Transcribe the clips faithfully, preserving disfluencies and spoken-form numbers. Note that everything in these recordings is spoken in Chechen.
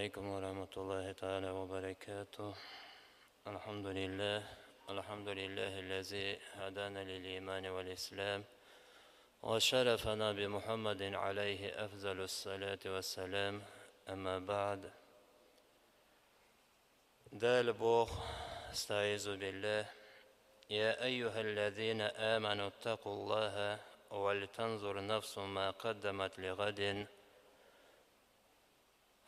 عليكم ورحمة الله تعالى وبركاته. الحمد لله. الحمد لله الذي هدانا للإيمان والإسلام وشرفنا بمحمد عليه أفضل الصلاة والسلام. أما بعد. Дала боху, أستعيذ بالله: يا أيها الذين آمنوا اتقوا الله ولتنظر نفس ما قدمت لغد.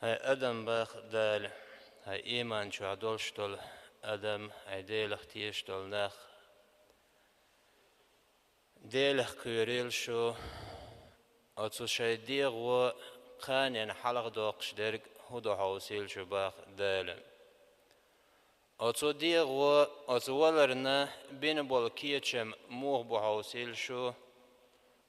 Хьай адам, боху Дала, хьай ийман чохь долуш долу адам, хьай Делах тешаш долу нах, Делах кхоьрийла шу, оцу шайн дегӀо кханенна хьалхадоккхуш дерг хӀун ду хьовсийла шу, боху Дала. Оцу дегӀо, оцу валарна бина болу кечам муха бу хьовсийла шу,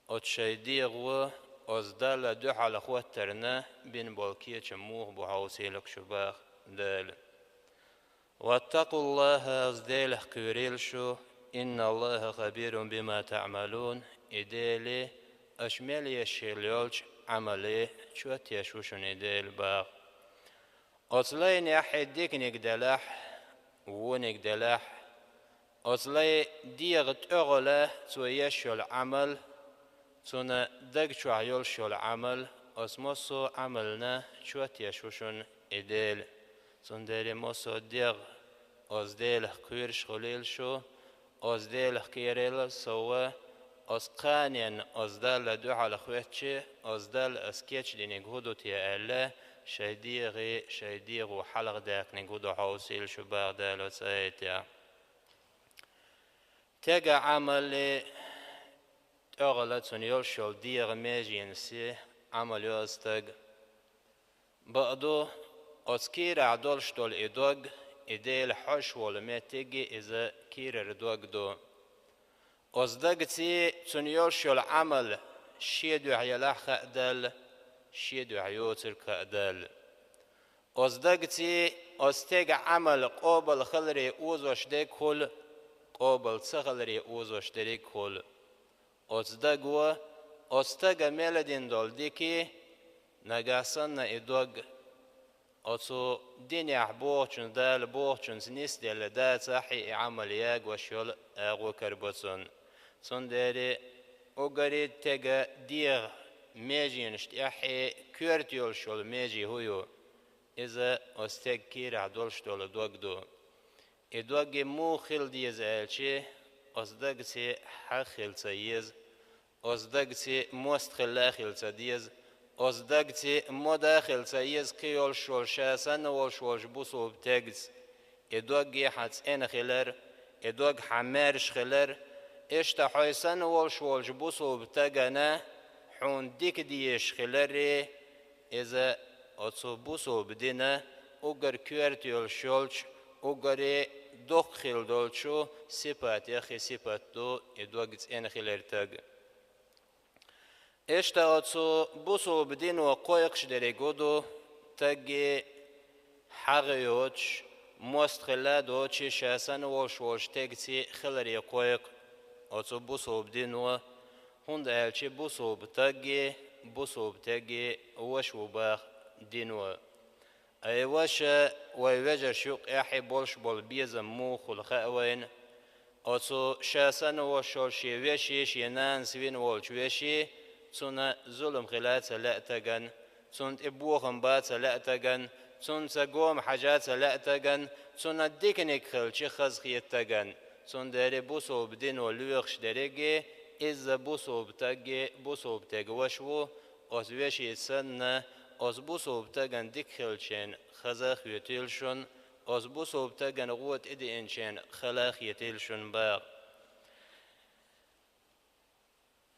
оцу шайн дегӀо, оцу Далла дуьхьал хӀоттарна бина болу кечам муха бу хьовсийла шу, боху Дала. واتقوا الله, оцу Делах кхоьрийла шу, إن الله خبير بما تعملون, и Дела аша мел еш хилла йолчу Ӏамалан чот еш ву шуна и Дела, боху. Оцу лайнехь диканиг делахь, вониг делахь, оцу лайн дегӀан тӀехула цо еш йолу Ӏамал, цуьнан даг чохь йолуш йолу Ӏамал, оцу массо а Ӏамална чот еш ву шуна и Дела. Цундела массо а дегӀ оцу Делах кхоьруш хуьлийла шу, оцу Делах кхерийла сов, оцу кханенна, оцу Далла дуьхьал хӀоьттича, оцу Далла ас кечдиниг хӀун ду те аьлла, шайн дегӀе, шайн дегӀо хьалхадаьккхиниг хӀун ду хьовсийла шу, боху Дала оцу аятехь. Стеган Ӏамалан тӀехула цуьнан йолуш йолу дегӀан меженаш, Ӏамал йо стага. Бакъду, оцу кийрахь долуш долу и дог, и Дела хьожуш волу меттиг, иза кийрара дог ду. Оцу дагца цуьнан йолуш йолу Ӏамал шен дуьхьа елахь хаа далла, шен дуьхьа йоцург хаа далла. Оцу дагца оцу стеган Ӏамал къобал хиларе озош дерг хуьлу, къобал ца хиларе озош дерг хуьлу. Оцу даго, оцу стага мел дина долу дика, нагахь санна и дог оцу динехь бохучунца, Дала бохучунца нисделла дацахь, и Ӏамал ягош йолу агӀо карабо цунна. Цундела уггаре стеган дегӀан меженаш тӀехь коьрта йолуш йолу меже хӀун ю? Иза оцу стеган кийрахь долуш долу дог ду. И дог муха хила деза аьлча, оцу дагца хьагӀ хила ца еза, оцу дагца мостагӀ хила а хила ца деза, оцу дагца мо да а хила ца еза, кхин йолуш йолу ша санна волуш волчу бусулба стегца. И дог хьан цӀена хилар, и дог хьан маьрша хилар, иштта хьо санна волуш волчу бусулба стагана хьуна дика дезаш хиларе, иза оцу бусулба динан уггар коьрта йолуш йолчу, уггаре доккха хила долчу сипатех и сипат ду и дог цӀена хилар стага. Иштта оцу бусулба дино кхойкхуш дерг хӀун ду? Стаге хьагӀ йоцуш, мостагӀ хила а доцуш, ша санна волуш волчу стегца хиларе кхойкху оцу бусулба дино, хӀунда аьлча бусулба стаге, бусулба стеге ваша ву боху дино. Ай ваша, вай вежарша юкъахь болуш болу безам муха хуьлу хаьа вайна. Оцу ша санна волуш волу шен вешин, шен нанас вина волчу вешин, цунна зулам хила а ца лаьа стагана, цунна тӀе бохам бан а ца лаьа стагана, цунна ца гома хьажа а ца лаьа стагана, цунна диканиг хилча хазахета стагана. Цундела бусулба дино лоьхуш дерриге, иза бусулба стаге, бусулба стега ваша ву, оцу вешин санна, оцу бусулба стагана дика хилча хаза а хетийла шуна, оцу бусулба стагана гӀо тӀедеъначу хала а хетийла шуна боху.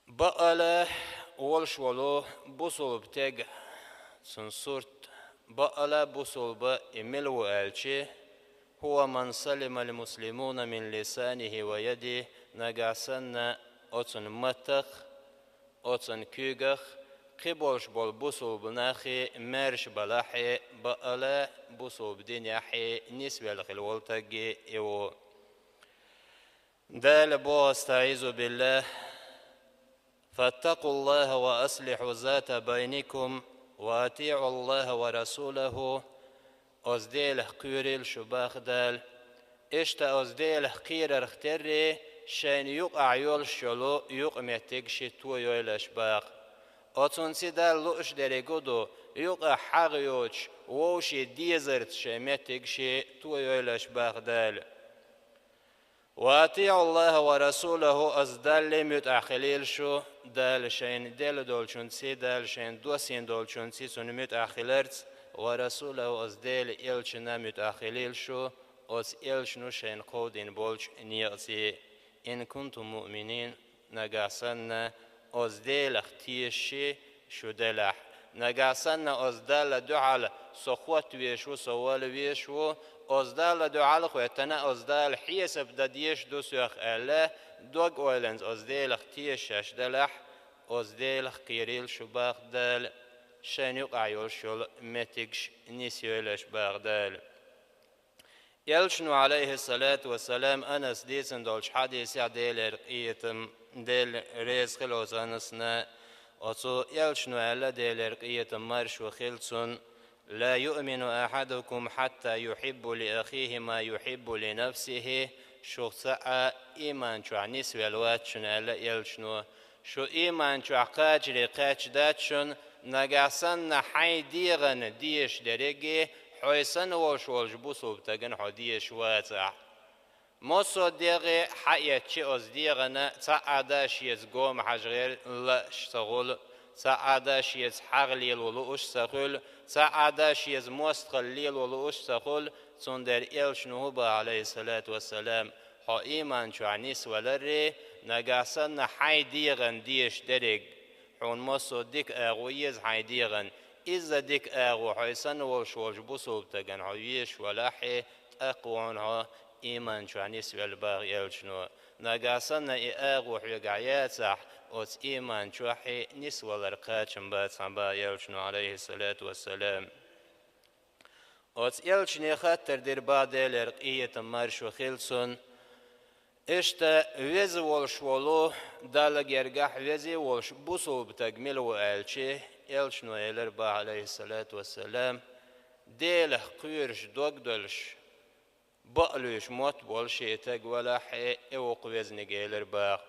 Бакъала волуш волу бусулба стега, цуьнан сурт, бакъала бусулба и мила ву аьлча, هو من سلم المسلمون من لسانه ويده, нагахь санна оцуьнан маттах, оцуьнан куьйгах кхин болуш болу бусулба нахе маьрша балахь, бакъала бусулба динехь нисвелла хила волу стаге и ву. Дала боху, أستعيذ بالله: فاتقوا الله وأصلحوا ذات بينكم وأطيعوا الله ورسوله Оцу Делах кхоьрийла шу, баха Дала. Иштта оцу Делах кхерарх терра шайна юкъахь йолуш йолу юкъаметтигаш тояйла шу, баха. Оцунца Далла лууш дерг хӀун ду, юкъахь хьагӀ йоцуш, вовшийн дезарца шайн меттигаш тояйла шу, баха Дала. «وأطيعوا الله ورسوله», оцу Далла муьтӀахь хилийла шу, Дала шайна делла долчунца, Дала шайна доссийна долчунца цунна муьтӀахь хиларца, «ورسوله», оцу Делан элчанна муьтӀахь хилийла шу, оцу элчано шайна кховдийна болчу некъаца. «إن كنتم مؤمنين», нагахь санна оцу Делах тешаш шу делахь, нагахь санна оцу Далла дуьхьал со хӀотта везаш ву, со вала везаш ву, оцу Далла дуьхьал а хӀоьттина, оцу Дала хьесап дан дезаш ду соьх аьлла, дог-ойланца оцу Делах тешаш делахь, оцу Делах кхерийла шу, баха Дала, шайна юкъахь йолуш йолу меттигаш нисйойла шу, баха Дала. Элчано, Ӏалайхиссалату вассалам, Анаса дийцина долчу хьадисехь, Делера къинхетам, Дела реза хила оцу Анасна, оцу элчано аьлла, Делера къинхетам, маршо хила цунна: «لا يؤمن أحدكم حتى يحب لأخيه ما يحب لنفسه». Шух цхьа а ийман чохь нисвелла вац шуна, аьлла элчано. Шу ийман чохь кхачаре кхаьчна дац шуна, нагахь санна хьайн дегӀана дезаш дерриге хьо санна волуш волчу бусулба стагана хьо дезаш вацахь. Массо а дегӀе хьаэцча, оцу дегӀана цхьа а дас шеца гома хьажа гӀерта лууш ца хуьлу, цхьа а дас шеца хьагӀ лело лууш ца хуьлу, цхьа а дас шеца мостагӀалла лело лууш ца хуьлу, цундела элчано хӀун боху, Ӏалайхиссалату вассалам, хьо ийман чохь нисваларе, нагахь санна хьайн дегӀана дезаш дерриг, хьуна массо а дика агӀо еза хьайн дегӀана, изза дика агӀо хьо санна волуш волчу бусулба стагана хьо везаш валахь, тӀаккха ву хьуна хьо ийман чохь нисвелла, боху элчано. Нагахь санна и агӀо хьоьгахь яцахь, оцу ийман чохь нисвалар кхачам бац хьан, боху элчано, Ӏалайхиссалату вассалам. Оцу элчане хаттар дира, боху, Делера къинхетам, маршо хила цунна: «Иштта веза волуш волу, Далла гергахь веза волуш бусулба стаг мила ву?» аьлча, элчано элира, боху, Ӏалайхиссалату вассалам: «Делах кхоьруш дог долуш, бакълуьйш мотт болуш и стаг валахь, и ву-кх везниг», элира, боху.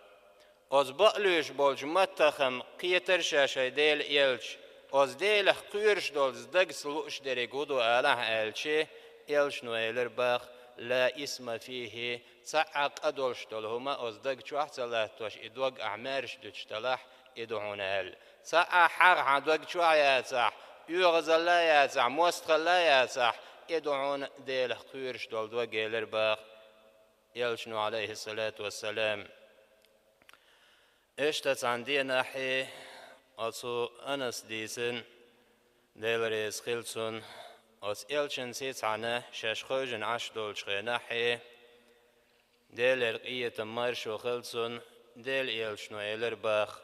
Оцу бакълуьйш болчу маттах-м кхетара ша шайн Делан элча, оцу Делах кхоьруш долчу стагца лууш дерриг хӀун ду алахь аьлча, элчано элира, боху: «لا إثم فيه», цхьа а къа долуш долу хӀума оцу стаг чохь а ца латтош, и дог ахь маьрша дуьтуш делахь, и ду хьуна аьлла. Цхьа а хьагӀ хьан дог чохь а яцахь, оьгӀазалла а яцахь, мостагӀалла а яцахь, и ду хьуна Делах кхоьруш долу дог, элира, боху, элчано, Ӏалайхиссалату вассалам. Иштта цхьана денахь оцу Анаса дийцина, Дела реза хила цунна, оцу элчанца цхьаьна шаьш хевшина Ӏаш долчу хенахь, Делера къинхетам, маршо хила цунна, Делан элчано элира, боху: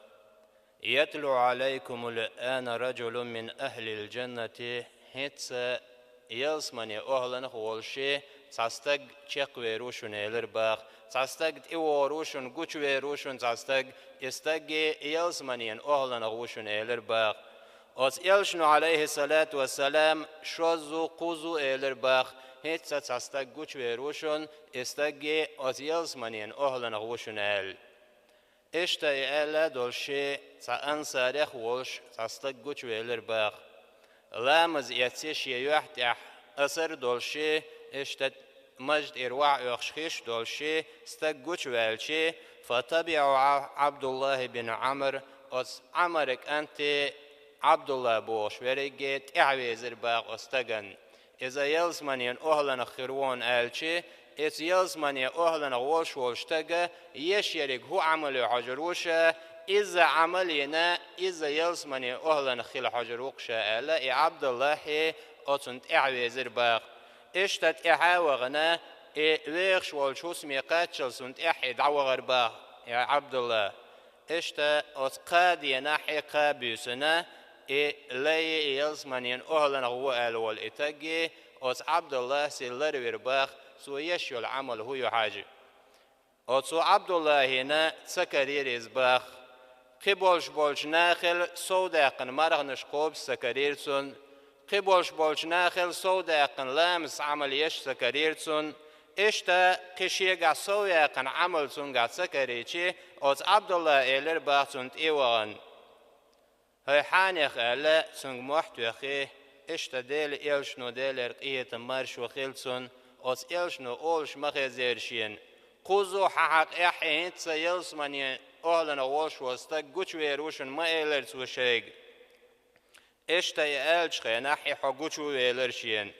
«يتلو عليكم الآن رجل من أهل الجنة», хӀинцца ялсамане охӀланах волуш цхьа стаг чекхвер ву шуна, элира, боху. Цхьа стаг тӀевогӀур ву шуна, гучувер ву шуна цхьа стаг, и стаг ялсаманен охӀланах ву шуна, элира, боху. Оцу элчано, Ӏалайхиссалату вассалам, шозза, кхузза элира, боху, хӀинцца цхьа стаг гучувер ву шуна, и стаг оцу ялсаманен охӀланах ву шуна аьлла. Иштта и аьлла а долуш, цхьа ансарех а волуш цхьа стаг гучувелира, боху. Ламаз эцна шен юьхь тӀехь асар а долуш, иштта маж тӀера охьаоьхуш хиш а долуш, стаг гучуваьлча, «فتبعه عبد الله بن عمرو», оцу Ӏамара кӀанте Ӏабдулла бохуш верриге тӀаьхьавезира, боху, оцу стагана. Иза ялсаманен охӀланах хир ву аьлча, иза ялсамане охӀланах волуш волу стага еш ерриг хӀун Ӏамал ю хьожур ву ша, изза Ӏамал йина, изза ялсамане охӀланах хила хьожур ву-кх ша, аьлла, и Ӏабдуллахь оцунна тӀаьхьавезира, боху. Иштта тӀаьхьа а вахана, и вехаш волчу хӀусаме кхаччалц цунна тӀаьхьа дӀавахара, боху, и Ӏабдулла. Иштта оцу кхаа денахь, кхаа буьйсанна, и лай, и ялсаманен охӀланах ву аьлла волу и стаг, оцу Ӏабдуллас ларвира, боху, цо еш йолу Ӏамал хӀун ю хьажа. Оцу Ӏабдуллахьина ца карийра иза, боху. Кхин болуш болчу нахал совдаьккхина марханаш кхобуш ца карийра цунна. Кхы болуш болчу нахал сов даьккхина ламаз Ӏамал еш ца карийра цунна, иштта кхин шегахь сов яьккхина Ӏамал цуьнгахь ца карийча, оцу Ӏабдулла элира баха цунна тӀе а вахана. ХӀай хьанех аьлла, цуьнга мохь тоьххий, иштта Делан элчано, Делера къинхетам маршо хила цунна, оцу элчано олуш ма хезара шена: «Кхузза хьан хьакъехь хӀинцца ялсамане охьаланах волуш волу стаг гучувер ву шуна», ма элира цо шайга. Иштта и аьллачу хенахь и хьо гучувелира шена.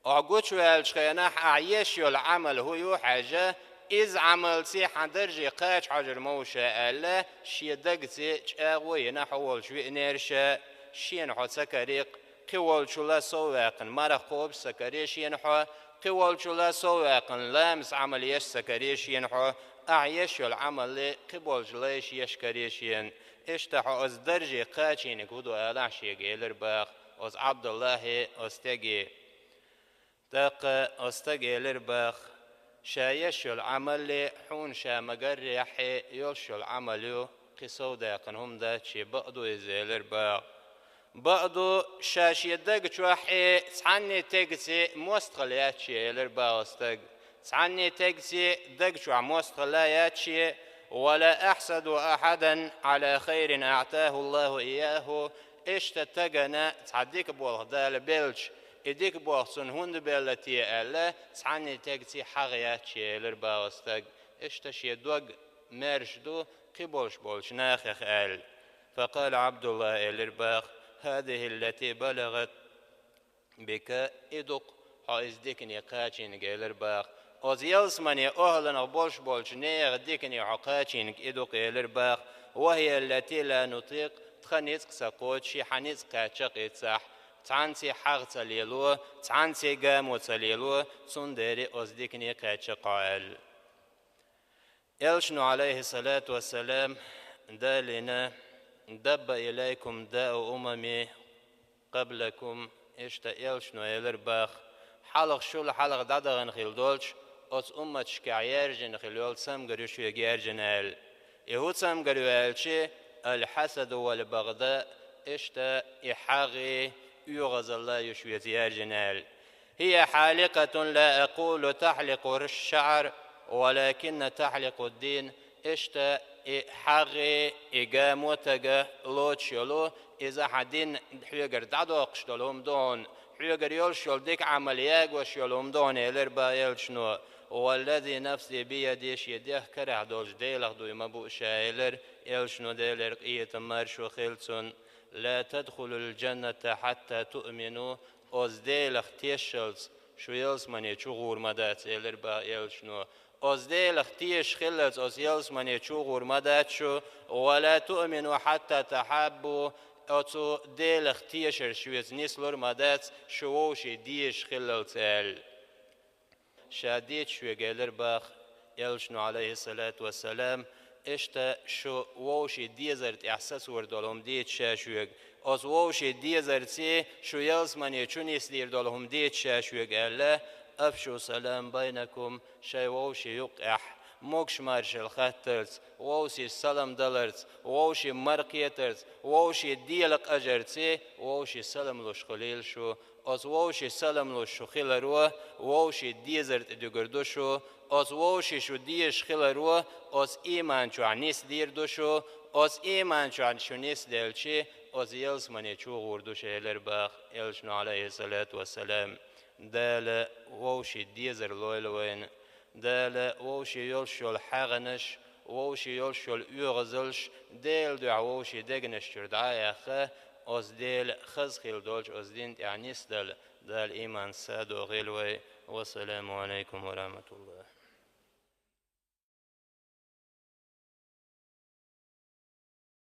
Хьо гучуваьллачу хенахь ахь еш йолу Ӏамал хӀун ю хьаьжа, иза Ӏамалций хьан дарже кхача хьожур ма ву ша аьлла, шен дагца чӀагӀо йина хьо волчу веанера ша, шена хьо ца карийкх, кхин волчул а сов ваьккхина марха кхобуш ца карий шена хьо, кхин волчул а сов ваьккхина ламаз Ӏамал еш ца карий шена хьо, ахь еш йолу Ӏамаллий кхин болчу лайша еш карий шена. Иштта хьо оцу дарже кхачийнарг хӀун ду алахь шега элира баха оцу Ӏабдуллахьи оцу стеге. ТӀаккха оцу стага элира баха: «Ша еш йолу Ӏамаллий хьуна ша ма-гаррехь йолуш йолу Ӏамал ю, кхин сов даьккхина хӀума дац шен, бакъ ду иза», элира баха. «Бакъ ду, ша шен даг чохь цхьанне тегаций мостагӀалла яц шен», элира баха оцу стага. «Цхьанне тегаций даг чохь мостагӀалла яц шен, ва ла ахьсаду ахьадан Ӏала хайрин аӀтаху Аллаху ийяху». Иштта тагана цхьа дика болх Дала белча, и дика болх цунна хӀунда белла те аьлла, цхьанне тегаций хьагӀ яц шен, элира баха оцу стага. Иштта шен дог маьрша ду кхин болуш болчу нахах аьлла. Факъала Ӏабдулла, элира баха: «ХӀазихӀи ллати балагӀат бика», и ду-кх хьо иза дикане кхачийнарг, элира баха. Оцу ялсамане охьаланах болуш болчу нехан дикане хьо кхачийнарг и ду-кх, элира баха. «Ва хӀия ллати ла нутӀикъ», тхан ницкъ ца кхочу, шен хьан ницкъ кхаьчча а къийсахь, цхьанций хьагӀ ца лело, цхьанций гамо ца лело, цундела оцу дикане кхаьчна-кх хьо аьлла. Элчано, Ӏалайхиссалату вассалам, далийна: «Дабба илайкум дау умами къаблакум», иштта элчано элира баха: «Хьалха шул хьалха дӀадахана хилла долчу оцу умматашкахь яьржина хилла йолу цамгар ю шуьга яьржина», аьлла. И хӀун цамгар ю аьлча, «Аль-хьасаду валь-багъда», иштта и хьагӀий, оьгӀазалла ю шуьца яьржина аьлла. «ХӀия хьаликъатун ла акъулу тахьликъу шаӀр, валакинна тахьликъу дин». Иштта и хьагӀий, и гамо тага лоцуш йолу, иза хьан дин хьоьгара дӀадоккхуш долу хӀума ду хьуна, хьоьгара йолуш йолу дика Ӏамал ягош йолу хӀума ду хьуна, элира баха элчано. «Валлази нафси биядихӀи», шен дегӀ карахь долчу Делах дуй ма бу ша, элира элчано, Делера къинхетам маршо хила цунна. «Ла тадхулуль-джанната хьатта туъмину», оцу Делах тешалц шу ялсамане чу гӀур ма дац, элира баха элчано. Оцу Делах тешаш хиллалц оцу ялсамане чу гӀур ма дац шу, «ва ла туъмину хьатта тахьаббу», оцу Делах тешар шуьца нислур ма дац, шу вовшийн дезаш хиллалц аьлла. Ша дийца шуьга, элира баха элчано, Ӏалайхиссалату вассалам, иштта шу вовшийн дезар тӀехь сацор долу хӀума дийца ша шуьга. Оцу вовшийн дезарций шу ялсамане чу нисдийр долу хӀума дийца ша шуьга аьлла, «Афшу салам байнакум», шайн вовшийн юккъехь могуш-маршалла хаттарца, вовшийн салам даларца, вовшийн мара кхетарца, вовшийн дела къажарций, вовшийн салам луш хуьлийла шу. Оцу вовшийн салам луш шу хиларо вовшийн дезар тӀе дуьгур ду шу, оцу вовшийн шу дезаш хиларо оцу ийман чохь нисдийр ду шу, оцу ийман чохь шу нисделчи, оцу ялсамане чу гӀур ду шу, элира баха элчано, Ӏалайхиссалату вассалам. Дала вовшийн дезар лойла вайна. Дала вовшийн йолуш йолу хьагӀанаш, вовшийн йолуш йолу оьгӀазалш, Делан дуьхьа вовшийн дегнаш чуьра дӀа а яьхна, оцу Дела хаза хилла долчу оцу дин тӀехь нисдала, Дала ийман садо гӀелвай. Вассаламу Ӏалайкум ва рахьматуллахӀ.